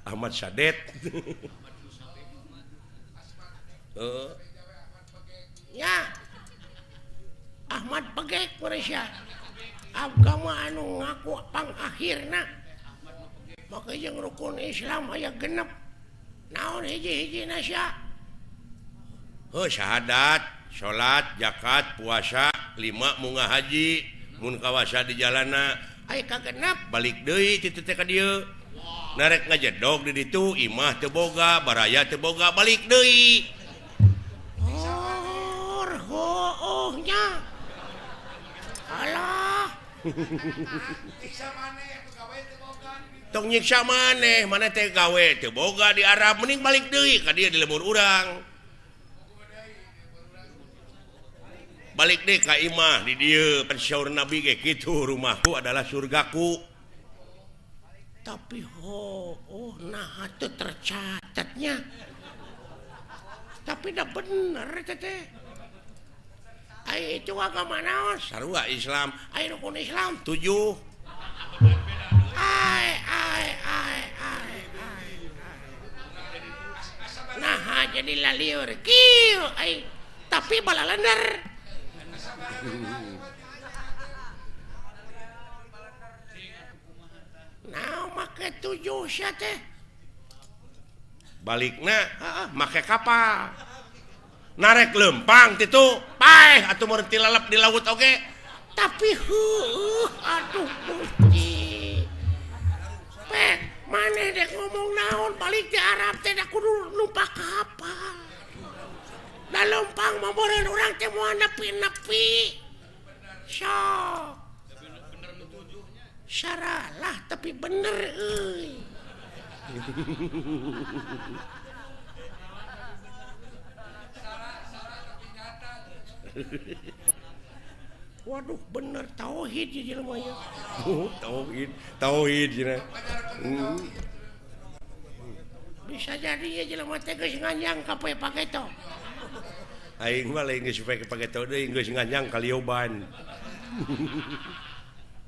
Ahmad Sadet. Ya Ahmad Pegek Malaysia agama anu ngaku pangakhirna maka jeung rukun Islam aya genep naon hiji-hijina sia heuh syahadat salat zakat puasa lima munga haji mun kawasa di jalana aya kagenep balik deui kitu teh ka dieu narek ngajedog di ditu imah teu boga baraya teu boga balik deui oh nya alah tong nyiksa maneh maneh teh gawe teu boga di Arab mending balik deui ka dieu di lembur urang balik deui ka imah di dieu pensyur nabi ge kitu rumahku adalah surgaku tapi oh nah teu tercatatnya tapi dah bener teh. Ai itu agama naon? Sarua Islam. Ai rukun Islam 7. Ai ai ai ai. Nah jadi lalieur kieu ai tapi balalender. Nah make 7 sia teh. Balikna heeh make kapal. Narek lempang titu paeh atuh mun tilalep di laut oge tapi heueuh aduh Gusti pek maneh dek ngomong naon balik di Arab teh da kudu numpak kapal da lempang mah meureun urang teh moal nepi-nepi sok saralah tapi bener euy. Waduh bener tauhid ya jelema nya. Oh, tauhid, tauhid cenah. Bisa jadi ya jelema teh geus nganyang ka poe pageto. Aing mah lain geus poe pageto deui geus nganyang kalioban.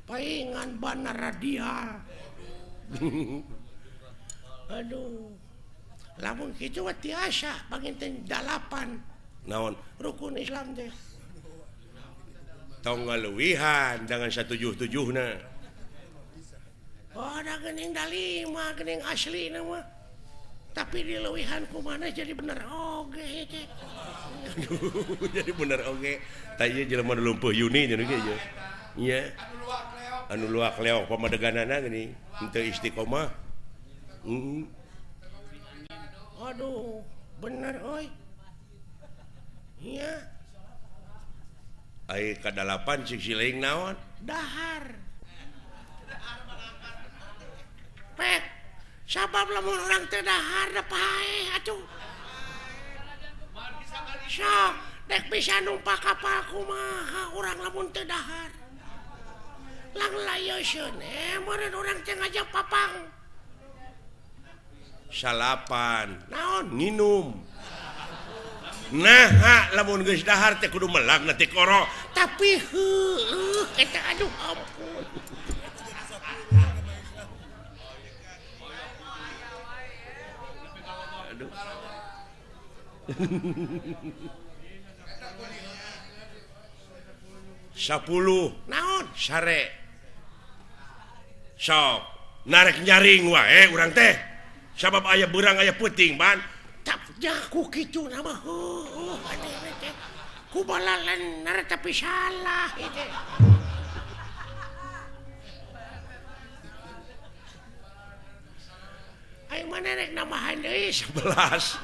Paingan bana radial. Aduh. Lamun kitu mah tiasa panginten 8. Naon rukun Islam teh tong ngaluwihan dengan 177na. Oh da geuning da 5 geuning aslina mah tapi dilewihan kumaha jadi bener oge teh. Aduh jadi bener oge tah ieu jelema nu lumpuh Yuni nya ge ieu nya anu luak leok pamadeganana geuning henteu istiqomah. Aduh bener euy. Iya. Ai kadalapan cik siling naon? Dahar. Pek, sabab lamun urang teu dahar da paeh atuh. Sok, dek bisa numpak kapal kumaha urang lamun teu dahar. Lang layoseun meureun urang teh ngajak papang. Salapan. Naon? Nginum. Nah, lamun geus dahar teh kudu melak na tikoro. Tapi heueuh eta aduh ampun. Aduh. 10 naon sare. Sok, narek nyaring wae urang teh. Sabab aya beurang aya peuting ban. Ku kitu nama heueuh teh ku balalener tapi salah itu. Aing mana rek nambahan deui 11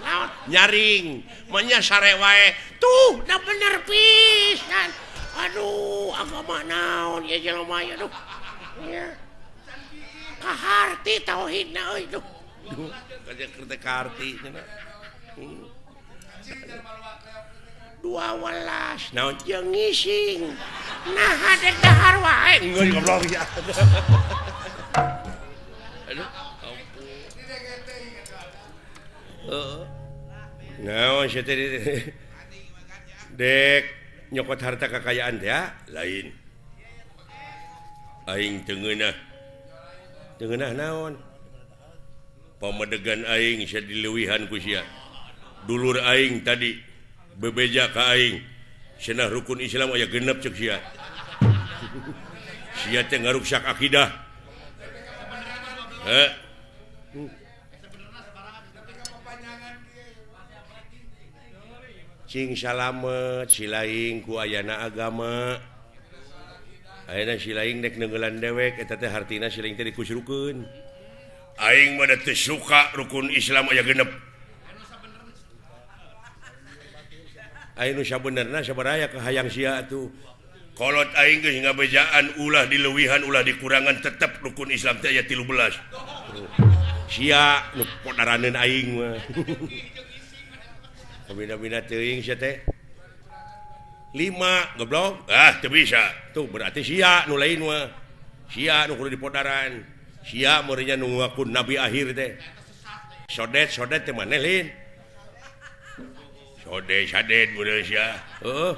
naon nyaring manya sare wae tuh da bener pisan. Aduh agama naon ya jelema ya aduh nya kaharti tauhidna euy duh kerja kerja kaharti cenah. 12 naon jeung ngising nah dek dahar wae geus goblok ya. Aduh ampun. Heeh. Naon sia teh dek nyokot harta kekayaan teh ya lain. Aing teu ngeunah. Teu ngeunah naon? Pamedegan aing sia dileuwihan ku sia. Dulur aing tadi bebeja ka aing. Cenah rukun Islam aya genep ceuk sia. Sia teh ngaruksak akidah. Heh. Cing salamet silaing ku ayana agama. Ayeuna silaing dek neungeulan dewek eta teh hartina silaing teh dikusrukeun. Aing mah da teu suka rukun Islam aya genep. Aing nu sabenerna sabaraha ka hayang sia atuh. Kolot aing geus ngabejaan ulah dileuwihan ulah dikurangan tetep rukun Islam teh aya 13. Sia nu podaraneun aing mah. Kabina-bina teuing sia teh. 5 goblok. Ah teu bisa. Tuh berarti sia nu lain mah. Sia nu kudu dipodaran. Sia meureunnya nu ngaku nabi akhir teh. Sodet sodet teh maneh lain. Sodet sadet meureun sia. Heuh.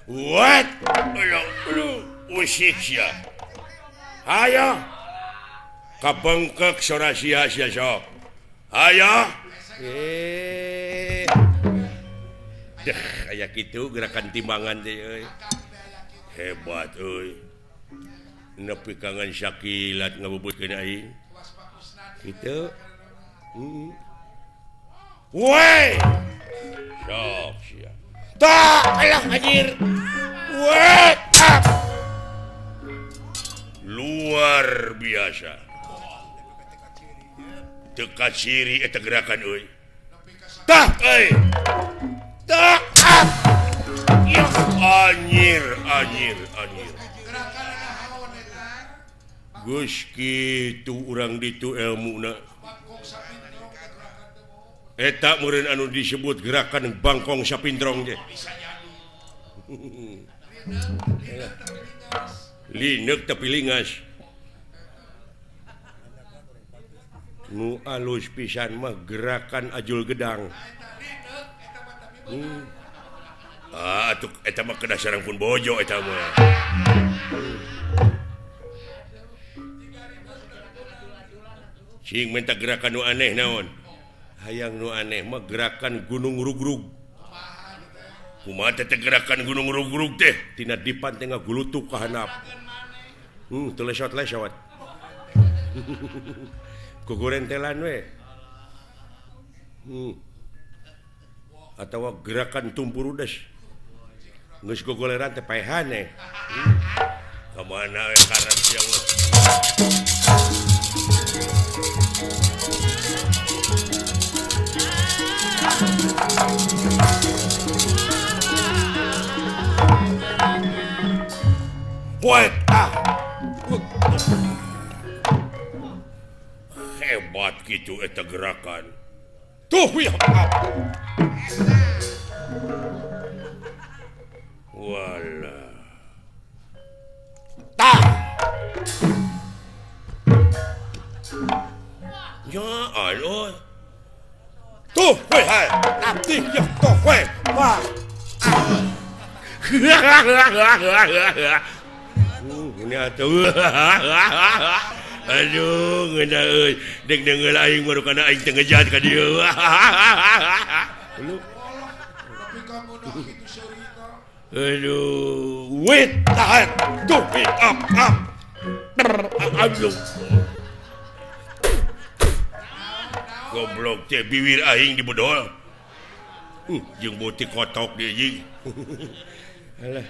What? Aduh, usik sia. Hayo. Kabengkek sora sia sia sok. Hayo. Deh, aya kitu gerakan timbangan teh euy. Hebat euy. Nepi kangen sakilat ngabubutkeun aing. Kitu. Heeh. Woi. Sok sia. Tah, alah anjir. Woi. Luar biasa. Teu kaciri eta gerakan euy. Tah euy. Tah. Anjir, anjir, anjir. Geus kitu urang ditu elmuna. Eta meureun anu disebut gerakan bangkong sapintrong teh. Lineuk tapi lingas. Nu alus pisan mah gerakan ajul gedang. Ah, atuh eta mah kedah sareng pun bojo eta mah. Cing minta gerakan nu aneh naon? Hayang nu aneh mah gerakan gunung rugrug. Kumaha teh gerakan gunung rugrug teh? Tina dipan teh ngagulutuk ka handap. Teu lesot-lesot. Kugurentelan we. Atawa gerakan tumpurudes. Geus gogoleran teh paehan eh. Ka mana we karep sia mah. Wait, ah. Hebat gitu eta gerakan. Tuh ya. Wala. Tah. Ya Allah. Tuh, weh, hai. Abdi ya tuh, weh. Wah. Ini atuh. Aduh, ngeunah euy. Deg deungeul aing baru kana aing teu ngejat ka dieu. Aduh, wait, tahan. Tuh, up, up. Aduh. Goblok teh biwir aing dibedol. Jeung beuti kotok dia jeung. Alah.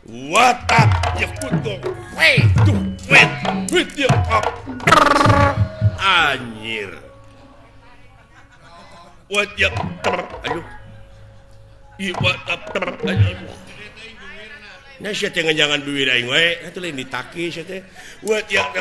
What up? Ya kutu. Wait, tuh, wait. Wait ya up. Anjir. What ya? Aduh. Ih, what up? Aduh. Nah, sia teh ngejangan biwir aing wae. Atuh lain ditaki sia teh. What ya?